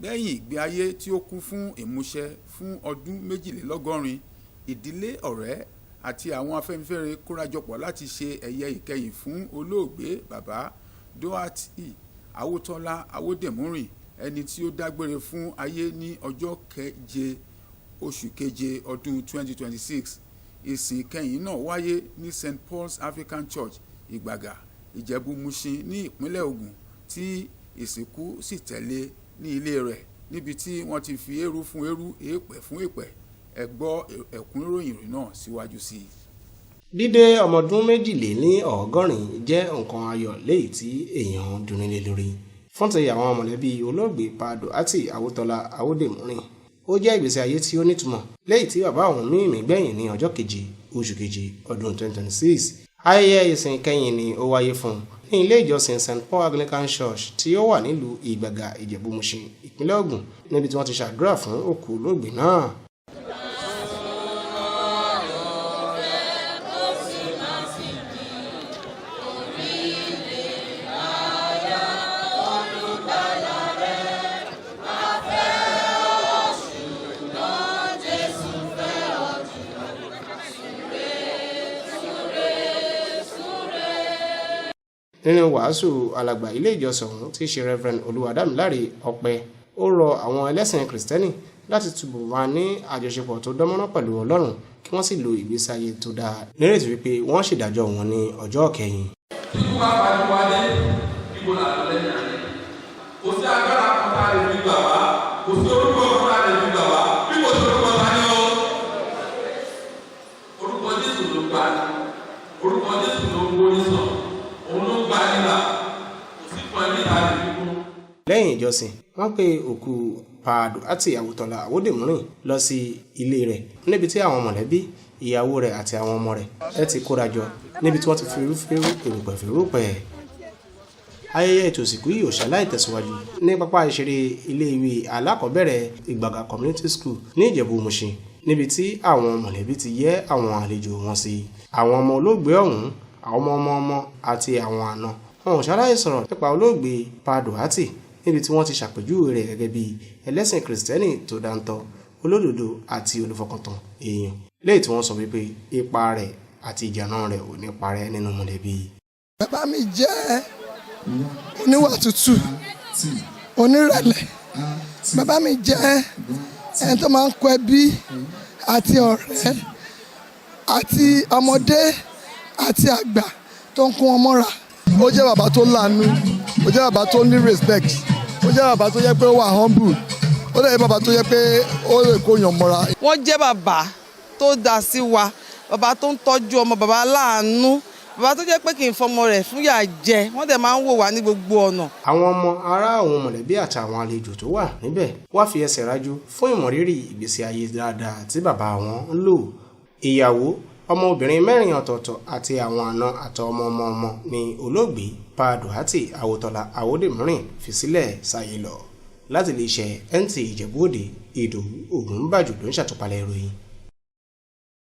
Lẹ́yìn ìgbé ayé tí ó kún fún ìmúṣẹ fún ọdún 82, ìdílé, ọ̀rẹ́ àti àwọn Afẹ́nifẹ́re kórajọpọ̀ láti ṣe ẹ̀yẹ ìkẹyìn fún olóògbé Bàbá Doherty Awótọ́lá Awódẹ̀múrìn, ẹni tí ó dágbére fún ayé ní ọjọ́ 7 oṣù keje ọdún 2026. Ìsìn ìkẹyìn náà wáyé ní St. Paul's African Church, Ìgbàgà, Ìjẹ̀bú-Mushin ní ìpínlẹ̀ Ògùn, tí ìsìnkú sì tẹ̀lé ní ilé rẹ̀ níbi tí wọ́n ti fi eérú fún eérú, èèpẹ̀ fún èèpẹ̀. Ẹ gbọ́ ẹ̀kúnrẹ́rẹ́ ìròyìn náà síwájú sí i. Dídé ọmọdún 82 jẹ́ nǹkan ayọ̀ léyìí tí èèyàn ń dunnú lé lórí. Fún ti àwọn mọ̀lẹ́bí olóògbé Pa Doherty Awótọ́lá Awódẹ̀múrìn, ó jẹ́ ìgbésí ayé tí ó nítumọ̀ léyìí tí bàbá òun mí ìmí gbẹ̀yìn ní ọjọ́ 7 oṣù keje ọdún 2026. Ayẹyẹ ìsìn ìkẹyìn ni ó wáyé fún un ní ilé ìjọsìn St. Paul Anglican Church tí ó wà nílùú Ìgbàgà, Ìjẹ̀bú-Mushin, ìpínlẹ̀ Ògùn, níbi tí wọ́n ti ṣàdúrà fún òkú olóògbé náà. Nínú wàásù alàgbà ilé ìjọsìn ọ̀hún tí í ṣe Reverend Olúwadámiláre Ọpẹ́, ó rọ àwọn ẹlẹ́sìn Kìrìsìtẹ́nì láti túbọ̀ máa ní àjọṣepọ̀ tó dánmọ́rán pẹ̀lú Ọlọ́run kí wọ́n sì lo ìgbésí ayé tó dáa nírètí wípé wọ́n ṣèdájọ́ wọn ní ọjọ́ ìkẹyìn. Ikú bá pariwo adé, ibo là lọ lẹ́yìn ayé? Kò sí agbára kan tá a lè fi gbà wá, kò sí orúkọ kan tá a lè fi gbà wá, bí kò sí orúkọ ta ni ó. Orúkọ Jésù ló gbà ní, orúkọ Jésù ló ń gbóni sàn, òun ló ń gbà nílà, kò sí fún ẹbí tá a lè fi kún. Lẹ́yìn ìjọsìn, wọ́n pe òkú Pa Doherty Awótọ́lá Awódẹ̀múrìn lọ sí ilé rẹ̀ níbi tí àwọn mọ̀lẹ́bí, ìyàwó rẹ̀ àti àwọn ọmọ rẹ̀ ti kóra jọ níbi tí wọ́n ti fi irúfẹ́rú erùpẹ̀ fèrúpẹ̀. Ayẹyẹ ètò ìsìnkú yìí ò ṣaláì tẹ̀síwájú ní pápá ìṣeré iléèwé alákọ̀ọ́bẹ̀rẹ̀ Ìgbàgà Community School ní Ìjẹ̀bú-Mushin, níbi tí àwọn mọ̀lẹ́bí ti yẹ́ àwọn àlejò wọn sí. Àwọn ọmọ olóògbé ọ̀hún, àwọn ọmọ ọmọ àti àwọn àna wọn ò ṣaláì sọ̀rọ̀ nípa olóògbé Pa Doherty, níbi tí wọ́n ti ṣàpèjúwe rẹ̀ gẹ́gẹ́ bí ẹlẹ́sìn Kìrìsìtẹ́nì tó dáńtọ́, olódodo àti olùfọkàntán èèyàn, léyìí tí wọ́n sọ wípé ipa rẹ̀ àti ìjànà rẹ̀ ò ní parẹ́ nínú mọ̀lẹ́bí. Bàbá mi jẹ́ oníwà tútù, onírẹ̀lẹ̀. Bàbá mi jẹ́ ẹni tó máa ń kó ẹbí àti ọ̀rẹ́ àti ọmọdé àti àgbà tó ń kó wọn mọ́ra. Ó jẹ́ bàbá tó láàánú, ó jẹ́ bàbá tó ní respect, ó jẹ́ bàbá tó jẹ́ pé ó wà humble, ó dẹ̀ jẹ́ bàbá tó jẹ́ pé ó lè kó yàn mọ́ra. Wọ́n jẹ́ bàbá tó dá sí wa, bàbá tó ń tọ́jú ọmọ, bàbá láàánú, bàbá tó jẹ́ pé kì í fọmọ rẹ̀ fúnyà jẹ. Wọ́n dẹ̀ máa ń wò wá ní gbogbo ọ̀nà. Àwọn ọmọ ará òun, mọ̀lẹ́bí àti àwọn àlejò tó wà níbẹ̀ wá fi ẹsẹ̀ rájú fún ìmọ̀rírì ìgbésí ayé dáadáa tí bàbá wọn ń lò. Ìyàwó, ọmọbìnrin mẹ́rin ọ̀tọ̀ọ̀tọ̀ àti àwọn àna àtọ ọmọ ọmọ ọmọ ní olóògbé Pa Doherty Awótọ́lá Awódẹ̀múrìn fi sílẹ̀ sáyé lọ. Láti lè ṣe NTA Ìjẹ̀bú Òde, Ìdòwú Ògúnbàjò ló ń ṣàtúpalẹ̀ ìròyìn.